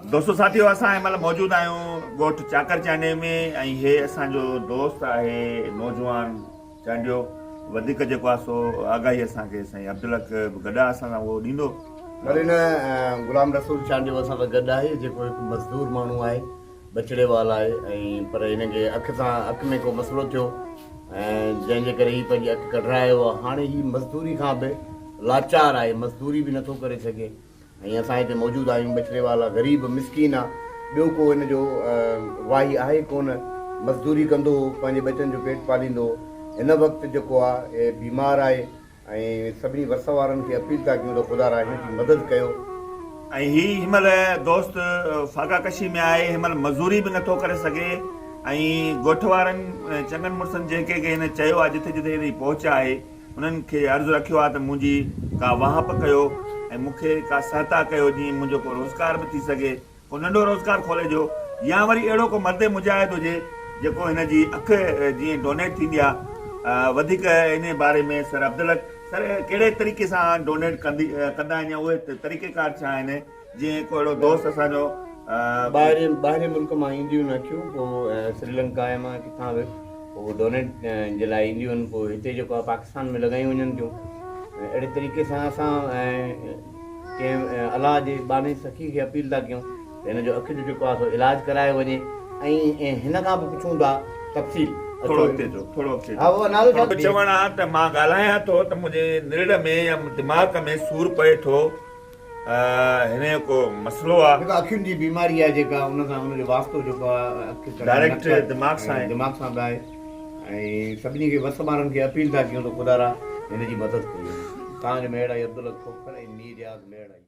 دوستو ساٿيو اسان هن مهل موجود آهيون ڳوٺ چاڪر چانڊيي ۾ ۽ هي اسان جو دوست آهي نوجوان چانڊيو وڌيڪ جيڪو آهي سو آگاهي اسان کي سائين عبدالحق به گڏ آهي اسان سان اهو ڏيندو. وري نه غلام رسول چانڊيو اسان سان گڏ آهي جيڪو هڪ مزدور ماڻهو آهي ٻچڙي وال آهي ۽ پر هن کي اک سان اک ۾ ڪو مسئلو ٿيو ۽ جنهن جي ڪري هي پنهنجي اک ڪڍرائي آيو آهي هاڻي هي مزدوري کان به لاچار آهي مزدوري به نٿو ڪري سگهي ۽ اسان هتي موجود آهيون ٻچڙي والا غريب مسڪين آ ٻيو ڪو هن جو واهي آهي ڪونه مزدوري ڪندو هو پنهنجي ٻچن جو پيٽ پاليندو هو هن وقت جيڪو آ بيمار آهي ۽ سڀني وس وارن کي اپيل ٿا ڪيون ته خدا را هن جي مدد ڪيو. ۽ هي هن مهل دوست فاقا ڪشي ۾ آهي هن مهل مزوري به نٿو ڪري سگهي ۽ ڳوٺ وارن چڱن مڙسن جيڪي کي هن چيو آهي جٿي جٿي هن جي پهچ آهي انهن کي عرض رکيو آهي ته منهنجي ڪا واهپ ڪيو ۽ مون کي ڪا سهتا ڪيو جيئن منهنجو ڪو روزگار به ٿي سگهي، ڪو ننڍو روزگار کولي ڏيو يا وري اهڙو ڪو مرد مجاهد هجي جيڪو هن جي اک جيئن ڊونيٽ ٿيندي آهي وڌيڪ انهي باري ۾ سر عبدالحق سر ڪهڙي طريقي سان ڊونيٽ ڪندي ڪندا آهن يا اهي طريقي ڪار ڇا آهن جيئن ڪو اهڙو دوست اسان جو ٻاهرين ٻاهرين ملڪ مان اينديون آهن اکيون پوء سريلنڪا مان ڪٿان به پوء ڊونيٽ جي لاء اينديون آهن پوء هتي جيڪو آهي پاڪستان ۾ لڳايون وڃن ٿيون اهڙي طريقي سان اسان ڪنهن الله جي ٻانهي سخي کي اپيل ٿا ڪيون ته هن جو اک جو جيڪو آهي سو علاج ڪرايو وڃي ۽ هن کان به پڇون ٿا تفصيل ٿورو اڳتي اچو ٿورو اڳتي ها بابا نالو ڇا چوڻ آ ته مان ڳالهايان ٿو ته منهنجي نرڙ ۾ يا دماغ ۾ سور پئي ٿو هن جو ڪو مسئلو آ. جيڪا اکين جي بيماري آهي جيڪا ان سان ان جو واسطو جيڪو آ اک ڪرڻ ڊائريڪٽ دماغ سان آهي. دماغ سان به آهي ۽ سڀني کي وس وارن کي اپيل ٿا ڪيون ته خدا را هن جي مدد ڪئي وڃي. تان جو ميڙ آهي عبدالحق کوکر ۽ مير رياض ميڙ آهي.